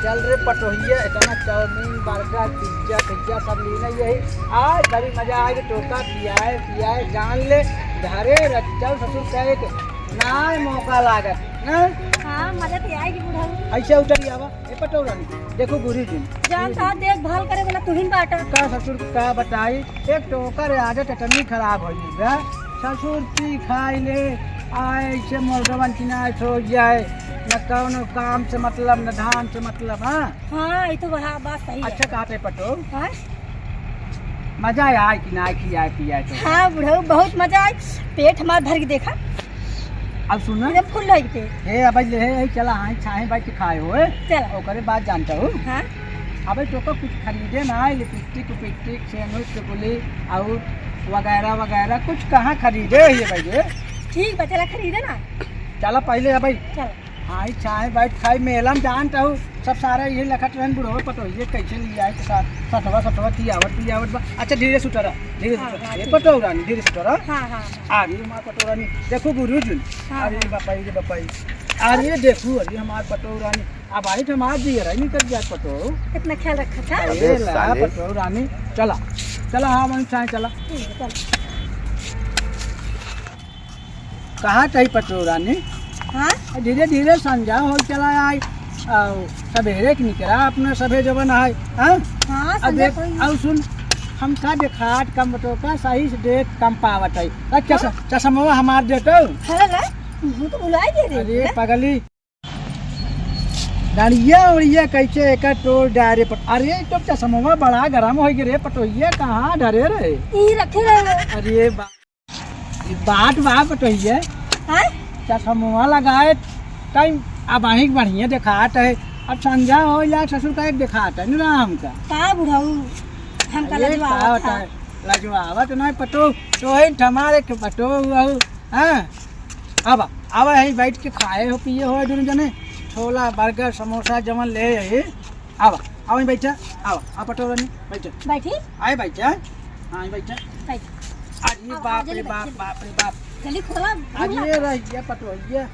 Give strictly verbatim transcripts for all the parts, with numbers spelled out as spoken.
चल रे पटोहिया, इतना चाउमीन, बर्गर, पिज्जा, पिज्जा सब लेना यही। आज बड़ी मजा आएगी, टोका पियाए, पियाए, जान ले, घरे रख, चल ससुर कहे के, नाय मौका लागत, ना? हाँ, मजा तो आएगी बुढ़ऊ। ऐसे उतरी आवा, ए पटोरानी, देखो गुरु जी। जान साहब देखभाल करे वाला तू ही बाटा। का ससुर का बताई, एक तो ओकर आदत इतनी खराब हो गई बा। ससुर पी खाई ले, आए ऐसे मुर्गवन की नाश हो जाए, न कौनो काम से मतलब, न धान से मतलब, हाँ? हाँ, ये तो वह बात सही है। अच्छा कहते पटो। हाँ? मजा आए कि ना खियाए पियाए तो? हाँ बुढ़ऊ, बहुत मजा आए, पेट हमार भर के देखा। अब सुना। एकदम फुल होई के। हे, अब ले, हे, हे, चला, हाँ, छाहे बैठ के खाए होए। चला। ओकरे बाद जानता हूँ। हाँ। अबे तो, तो कुछ खरीदे ना आए, लिपस्टिक उपिस्टिक, सेनुर टिकुली और वगैरह वगैरह कुछ कहाँ खरीदे है ये भाई ये? ठीक बा, चला खरीदे ना। चला पहले अबे। चला। हाँ, ई छाहे बैठ खाई, मेला में जानता हूँ, सब सारे ये लखत रहन बुढ़वे पटोहिए कैसे लिए आए के साथ, सठवा सठवा की आवत की आवत बा। अच्छा, धीरे से उतरा, धीरे से हाँ, उतरा। हाँ, ये ठीक। पटोरानी, धीरे से उतरा। हाँ, हाँ, हाँ। आ गई हमार पटोरानी। देखो गुरु जी। हाँ, अरे हाँ। बापाई रे बापाई। अरे देखो, अरे हमार पटोरानी। अब आई तो हमार दिए रही निकल जाए पटो। इतना ख्याल रखा था। अरे अबे ला साले। पटोरानी। चला, चला, हाँ, वहीं छाहे चला। ठीक है, चल। कहाँ तही पटोरानी? हाँ? धीरे धीरे संझा हो चला आई। आओ, सवेरे के निकरा अपने सभे जवन आए, हाँ? हाँ, अब संझा देख, कोई। आओ सुन, हम का देखात कम बटो का सही से देख कम पावत है। आ, चस-, हाँ? चश्मा हमार देतो। अरे रे, मुँह तो भुला गए रे। अरे पगली, डंडिया उड़िया कैसे एका तोड़ डारे पट-, अरे तो चश्मा बड़ा गरम हो गए रे पटोहिया, कहाँ धरे रे? ई रखे रहे। अरे बा-, ई बात बा पटोहिया। हाँ? चश्मा लगाए टाइम अब आही बढ़िया देखात है। अब संझा हो जाए ससुर का एक देखात है ना हमका। का बुढ़ऊ? हमका अरे लजवावत का है। बताए? लजवावत ना पटो, तो है हमारे के पटो हुआ। हाँ? आवा, आवा, यहीं बैठ के खाए हो, पिए हो, दोनों जने। छोला, बर्गर, समोसा, जवन ले यही। आवा, आवा, यहीं बैठा। आवा, आ पटोरानी, बैठा। बैठी? आए, बैठा। हाँ, यहीं बैठा। बैठ। अरे आवा, बाप रे जल्दी बाप, बैठ। बाप रे बाप। जल्दी खोला, भूख अरे लगा। रहिया पटोहिया।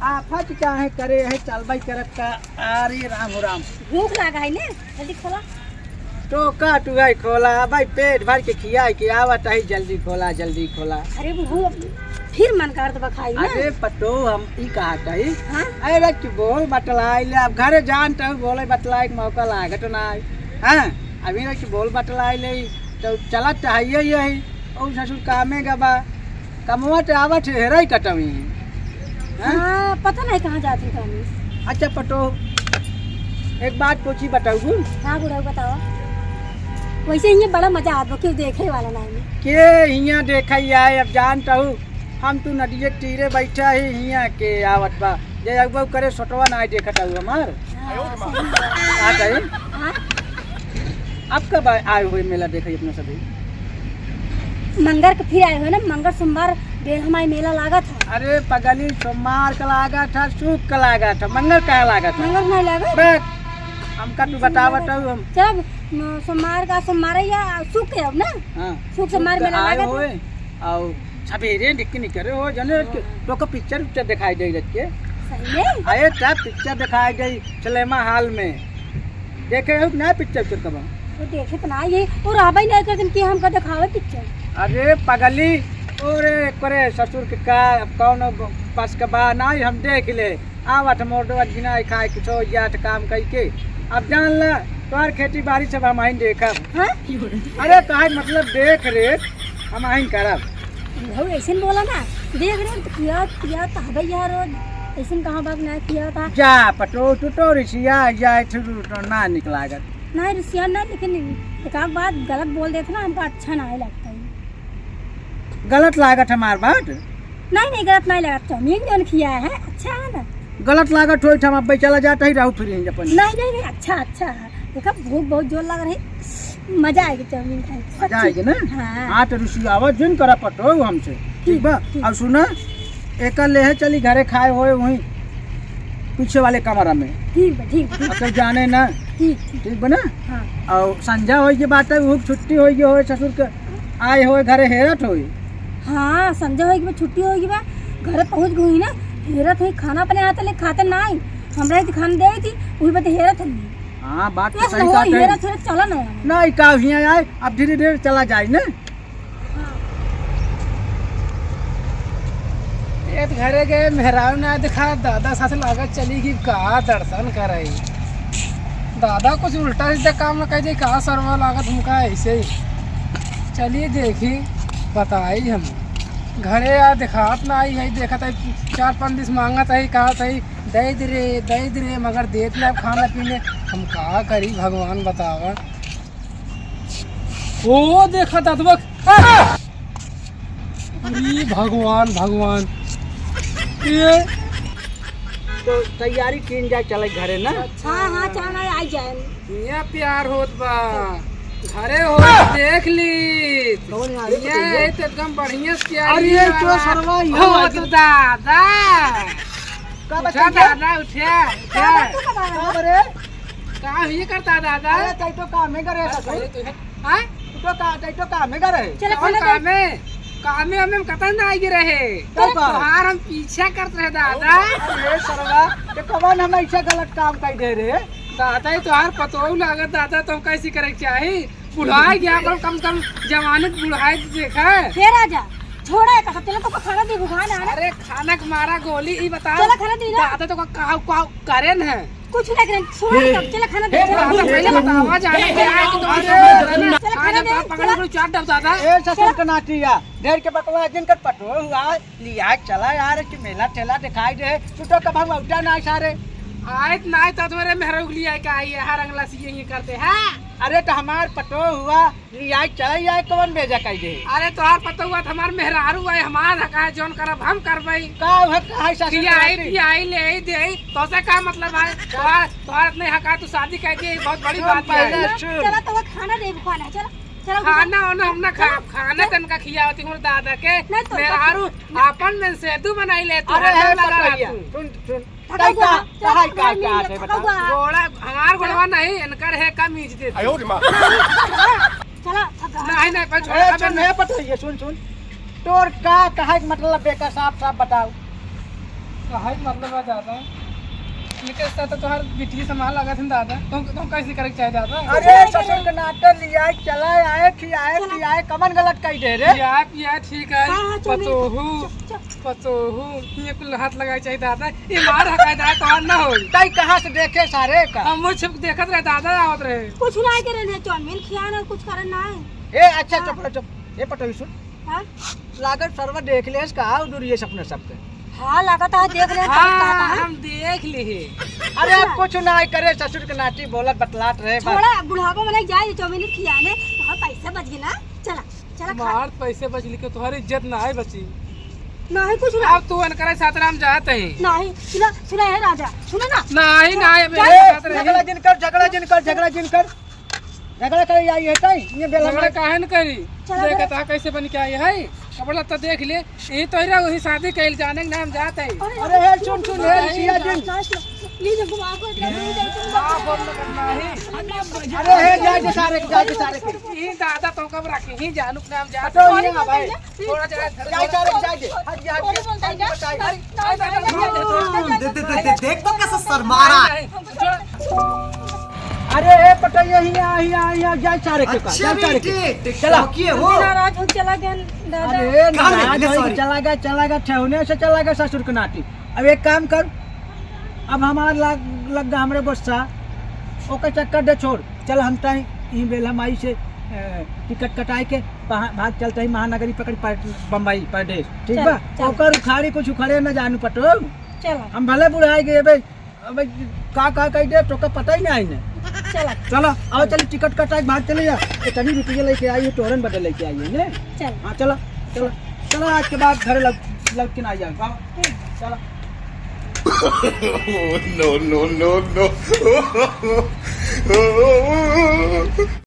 आफत काहे करे है, चलबै करत का। अरे राम हो राम। भूख लागा है ने, जल्दी खोला। टोका टुआई खोला, भाई पेट भर के खियाई के आवत है, जल्दी खोला, जल्दी खोला। अरे बुढ़ऊ, फिर मन करत बा खाई ना। अरे पटो, हम ई कहत है, हाँ? अरे कि बोल बतलाई ले, अब घरे जान तो बोले बतलाई के मौका लागत ना है। हाँ, अभी कि बोल बतलाई ले, तो चलत तो है यही, और ससुर कामे गबा। कमवा ते आवत है, हेराई कटवी। हैं? हाँ, पता नहीं कहाँ जात है कामी। अच्छा पटो, एक बात पूछी बताऊ। हाँ बुढ़ऊ बतावा। वैसे हियाँ बड़ा मजा आवत बा, केहू देखे वाला नहीं। के हियाँ देखे आए, अब जानता हूँ, हम तू नदिये के तीरे बैठा ही, हियाँ के आवत बा, जे अगुआ करे सोटवा ना देखत हूँ हमार। हाँ, सही। आ गई। हाँ? अब कब आए, आए हुए मेला देखे अपने सभी? मंगर के फिर आए हुए ना, मंगर सोमवार बेलहमाई मेला लागत है। अरे पगली, सोमवार का लागत है, शुक का लागत है, मंगर का लागत है? मंगर नहीं लागत? बस, हमका तू बतावत हूँ हम। चल, म-, सोमवार का, सोमवार है या शुक है अब ना? हाँ। शुक सोमवार शुक मेला आए लागत है। हुए, और सवेरे निक निकरे हो, जने के, हाँ। तो को पिक्चर उक्चर दिखाई दे रख के। सही में? अरे, तब पिक्चर दिखाई दे सिनेमा हॉल में। देखे हो कि ना पिक्चर उक्चर कब? वो देखे तो ना, ये, वो रहबे नहीं करते कि हमका दिखावे पिक्चर। अरे पगली, ओरे, करे ससुर के का, अब कौन बस के बा, ना हम देख ले। आवत मोटवा गिनाई खाए कुछ हो जात काम कई के। अब जान ला, तोहर खेती बाड़ी सब हम आइन देखब। हाँ? अरे काहे मतलब देख रेख हम आइन करब। बुढ़ऊ ऐसे न बोला ना, देख रेख तो किया, किया तो हबे यार रोज। ऐसे न कहाँ बात ना किया था। जा पटो, तू तो रिसिया जाए, तू तो ना निक लागत। नहीं रिसिया ना, लेकिन एक आध बात गलत बोल देते ना, हमका अच्छा ना लगता है। गलत लागत हमार बात? नहीं, नहीं, गलत नहीं लागत। चाउमीन जौन खिया है, अच्छा है ना। गलत लागत होई, हम अब चला जाता ही रहू फिर यहीं अपन। नहीं, नहीं, नहीं, अच्छा, अच्छा है। देखा, भूख बहुत जोर लग रही, मजा आएगी चाउमीन खाए के, मजा सच्ची। आएगी ना? हाँ। हाँ, तो रुसियावत जिन करा पटो हमसे, ठीक ठीक, बा? ठीक। अब सुना, एकर लेहे चली घरे खाए होए वहीं पीछे वाले कमरा में। ठीक बा, ठीक, ठीक। अब तो जाने ना। ठीक, ठीक। ठीक बा ना? हाँ। और संझा होई के बात है, वो छुट्टी होई के होए ससुर के, आए होए घरे हेरत होई। हाँ, संझा होई के बाद छुट्टी होई के बाद घरे पहुँच गई ना, हेरत होई, खाना अपने हाथ ले खाते ना आई। हमरा ही खान दे थी, वही बते हेरत हली। हाँ, बात तो ऐसे सही हो, बात है। हेरत हेरत चला ना। ना, ई का हियाँ आए, अब धीरे धीरे चला जाए ना। हाँ। ये तो घरे गए, मेहरारू ना दिखा, दादा सास लागत चली गई का दर्शन कराई। दादा कुछ उल्टा सीधा काम ना कह दे, का सरवा लागत हमका ऐसे ही। चलिए देखी, बताई हम। घरे आ दिखात ना आई है, देखत है चार पाँच दिस मांगत है, कहत है, "दे दे रे, दे दे रे," मगर देत ना खाना पीने। हम का करी भगवान बतावा। ओ देखा दादुआ, आ! अरे भगवान, भगवान। ये तो तैयारी कीन जाए, चले घरे ना। हाँ, हाँ, चला ना, आई जाए। ये प्यार होत बा। घरे हो, देख ली। कौन है? ये तो एकदम बढ़िया से तैयारी अरे, ये बा। तो सरवा, ये हो, वाला तो दादा। का उठा बच्चा? दादा, उठा, उठा। का बरे? का ही करता दादा? अरे, तै तो काम ही करे अरे, ससुर। पहले तो है। हाँ? तू तो का, तै तो काम ही करे। चलो, कौन चलो, काम है? काम में हम कतई ना आइगे रहे। तो का? तोहार हम पीछा करत रहे दादा। अरे सरवा, तो कवन हम ऐसा गलत काम कइ दे रहे? दादा, ये तोहार पतोहू लागत दादा, तो हम कैसी करे के चाही? बुढ़ाई गया, पर कम से कम जवानी बुढ़ाई देखा। हे राजा, छोड़ा है कसम, चलो तो खाना दे, भगवान आ रहा। अरे खाना के मारा गोली, ई बताओ। चलो खाना दे ना। दादा तो का, का, का करे न है? कुछ नहीं करें, छोड़ ए, सब, चलो खाना दे, ए, चलो। बाबू, पहले बतावा, जाने के आए कि तो आज ए, हम चलो आज खाना हम दे, तो पकड़ चलो। पकड़ चाट दब दादा। ए, ससुर चलो। के नातिया, ढेर के बकवा जिन कर पटो हुआ, लिया चला यार कि मेला ठेला दिखाई दे, तू तो कब हम उठा ना सारे। आयत ना आयत तो तुम्हारे मेहरा उगली आए का आई है, हर अंगला सी यही करते हैं। अरे तो हमार पटो हुआ, लियाई चले जाए, कवन बेजा कई दे? अरे तोहार पतोहू त हमार मेहरारू है, हमार हक है, जौन करब हम करबई। का है, का है ससुर के खियाई, नाती? पियाई, ले आई, दे आई, तोसे का मतलब है? तोहार, तोहार इतने हक है, तू शादी कर दे, बहुत बड़ी सुन बात है। पहले, सुन। चला तो खाना दे, खाना, चला, चला, खाना वाना हम ना खाब, चला। खाना तनका खियावती हूँ दादा के, नहीं तो मेहरारू आपन में सेतु बनाई ले, तू अरे हरदम है लगा रहा पटोहिया, तू। सुन, सुन। थका तै हुआ, का, चला, कहाँ का, थका का हुआ। है बताओ? गोड़ा, हमार गोड़वा नहीं, इनकर है, कमीज दे। आयो रे माँ। चला, थका। नहीं, नहीं, पर छोड़, ए, अब सुन, मैं ए, पटोहिया, सुन, सुन। तोर का, कहे के मतलब बेटा, साफ, साफ बताओ। कहे के मतलब है दादा, इनके साथ तो तोहार बिटिया समान लगा था दादा। तुम, तुम कैसे करे के चाहे दादा? अरे, ससुर के नाते लिया, चला आए, खियाए, चला। पियाए, कमन गलत कही दे रे। खियाए, पियाए, ठीक है। हाँ, हाँ, चलो। पतोहू। चल, चल। पतोहू, ये कुल हाथ लगाए चाहिए दादा, ये मार हकाए दादा, तोहार ना होई। ताई कहाँ से देखे सारे का? हम वो छिप देखत रहे दादा, आवत रहे। कुछ ना करे रहे, चाउमीन खियान और कुछ करन ना है। ए, अच्छा, हाँ। चुप रह, चुप। ए, पटोही सुन। हाँ? लागत सरवा देख लेस का, आओ दूर ये सपने सबके। हाँ, लागत है, देख ले, हाँ, कहाँ, कहाँ, कहाँ? हम देख लिए। अरे, कुछ ना। कुछ ना करे, ससुर के नाती बोलत बतलात रहे बस। छोड़ा, बुढ़ापा में नहीं जाए, चाउमीन खियाने, तो हाँ, पैसे बच गए ना। चला। चला खा। मार पैसे बच लिखे, तोहरी इज्जत ना है बची। नहीं कुछ ना। अब तू अनकरा साथ राम जात है। नहीं, सुना, सुना है राजा, सुनो ना। नहीं, सुना, नहीं, अब जा। मेरे साथ रही। झगड़ा जिन कर, झगड़ा जिन कर, झगड़ा जिन कर। झगड़ा करे आई है ताई, ये बेला झगड़ा में। काहे न करी? चला देख बेला। ता कैसे बन के आई है, कपड़ा तो देख ले। ये तो रहा वही शादी कैल जाने के नाम जात है। अरे, अरे, हे सुन, सुन, हे नहीं, सिया जिन। नहीं, नहीं, please, हमको माफ कर दो, please, हमको माफ कर दो। माफ हम करना है। अरे, हे, जाए के सारे, जाए के सारे। ई दादा तो कब रखी ही जानू के नाम जा। हटो, ये ना भाई। थोड़ा जा, जाए सारे, जाए दे। हट जा, हट जा। अरे, बोलता है क्या? हट जा, हट जा। दे, दे, दे, दे, देख तो कैसे शर्मा रहा है। अरे, ए पटैया, हिया, हिया, हिया, जाए सारे के पास, अच्छा जाए सारे के। बेटे, चला। टिकटॉकी है वो। नाराज हो चला गया दादा। अरे, कहाँ नाराज गए? हो sorry। चला गया, चला गया, ठेहुने से चला गया ससुर के नाती। अब एक काम कर, अब हमार लाग, लग गया हमरे गुस्सा, ओकर चक्कर दे छोड़। चल हम ताई ई बेला माई से, ए, टिकट कटाए के पहा-, भाग चलते ही महानगरी पकड़ पर-, बम्बई परदेश, ठीक चल, बा? चल। ओकर उखाड़ी कुछ उखड़े न जानू पटो। चल। हम भले बुढ़ाए गए बे, अबे का, का कह दे, तोका पता ही नहीं है। चल। चलो, आओ चल टिकट कटाए के भाग चले जा। इतनी रुपये लेके आई है, तोहरन बदल लेके आई है ने। चल। हाँ, चलो, चलो, चलो, आज के बाद घर लग, लग के ना जाए। आओ, चलो। No, no, no, no।